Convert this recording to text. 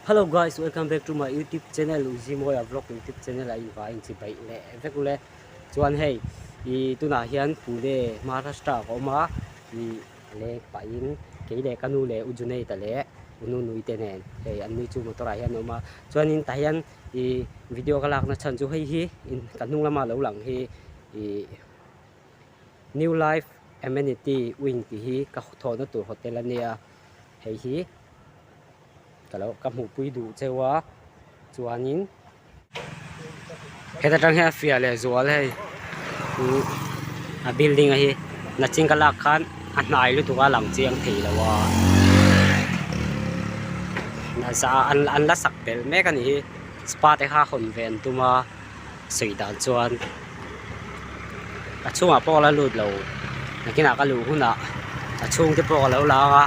Hello guys welcome back to my youtube channel Uzimawi vlog youtube channel a in vai in chi baih leh vek ule chuan hei ih tunah hian Pune Maharashtra ka awm a ih leng pahin kei leh ka nu leh u Junaid-a leh u Nunui te nen hei an ni chu motor ah hian an awm a chuanin tah hian ih video ka lakna chhan chu hei hi ka hnung lama lo lang hi ih New Life Amenity Wing tih hi ka thawhna tur hotel a nia hei hi ka lo ka hmuhpui duh cheu a chuanin heta tang hian a fiah leh zual hei ihh a building a hi nachin ka lak khan a hnai lutuk a lang chiang thei lo a an la sak belh mek a nih hi spa te kha hawn ve an tum a sawi dan chuan a chhungah pawh ka la lut lo nakinah ka luh hunah a chhungte pawh ka lo la ang a.